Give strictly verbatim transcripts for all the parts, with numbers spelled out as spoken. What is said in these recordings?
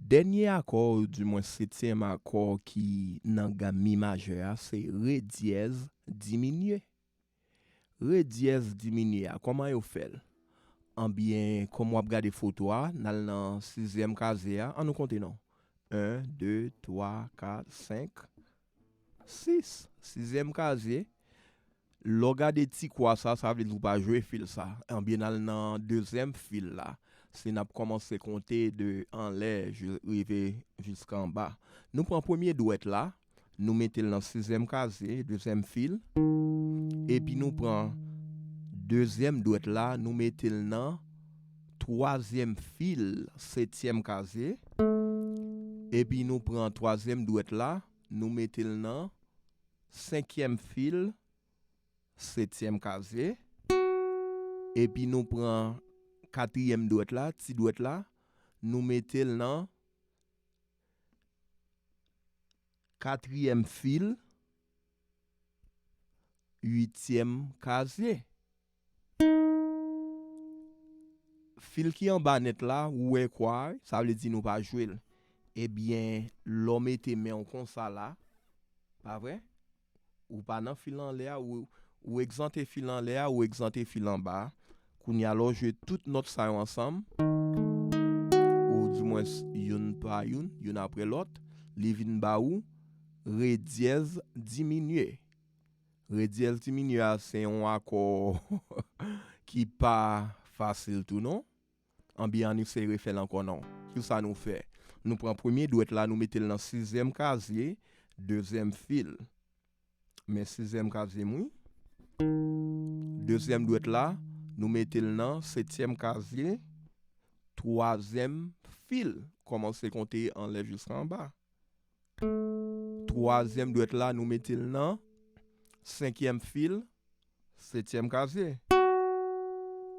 Dènye akò, oudimwen setyèm akò ki nan gam mi majè a, se re dyèz diminye. Re dyèz diminye a, kòman yo fè l? Anbyen, kòm w ap gade foto a, n al nan sizyèm kazye a, ann nou konte non. En, de, twa, kat, senk, sis. Sizyèm kazye. Lè w gade ti kwa sa, sa vle di w pa jwe fil sa. Anbyen, n al nan dezyèm fil la. Si n ap kòmanse konte de anlè, rive jiska anba. Nou pran premye dwèt la, nou mete l nan sizyèm kazye, dezyèm fil. Epi nou pran dezyèm dwèt la, nou mete l nan twazyèm fil, setyèm kazye. Epi nou pran twazyèm dwèt la, nou mete l nan senkyèm fil, setyèm kazye. Epi nou pran katriyèm dwèt la, ti dwèt la, nou mete l nan katriyèm fil, uityèm kazye. Fil ki anba nèt la, ou wè kwa, sa vle di nou pa jwe l. Ebyen, lè w mete men w konsa la, pa vre? Ou pa nan fil anlè a, ou, ou egzante fil anlè a, ou egzante fil anba a. Kounye a, lè w jwe tout nòt sa yo ansanm, oudimwen youn pa youn, youn apre lòt, li vin ba ou re dyèz diminye. Re dyèz diminye a, se yon akò ki pa fasil tou non. Anbyen, ann eseye refè l ankò non. Kisa nou fè? Nou pran premye dwèt la, nou mete l nan sizyèm kazye, dezyèm fil. Men sizyèm kazye m wi. Dezyèm dwèt la, nou mete l nan setyèm kazye, twazyèm fil. Kòmanse konte anlè jiska anba. Twazyèm dwèt la, nou mete l nan senkyèm fil, setyèm kazye.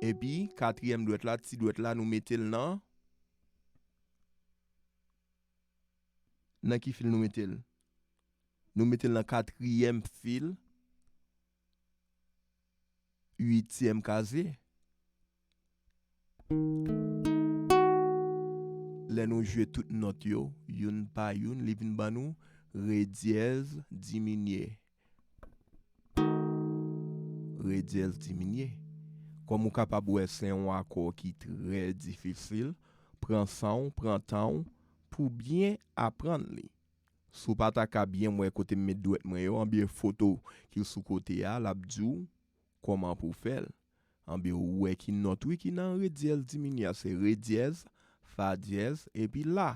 Epi, katriyèm dwèt la, ti dwèt la, nou mete l nan, nan ki fil nou mete l? Nou mete l nan katriyèm fil, uityèm kazye. Lè nou jwe tout nòt yo, youn pa youn, li vin ban nou re dyèz diminye. Re dyèz diminye. Kòm ou kapab wè, se yon akò ki trè difisil. Pran san w, pran tan w pou byen aprann li. Si w pa ta ka byen wè kote m met dwèt mwen yo, anbyen foto ki sou kote a, l ap di w kòman pou w fè l. Anbyen ou wè ki nòt wi ki nan re dyèz diminye a, se re dyèz, fa dyèz, epi la.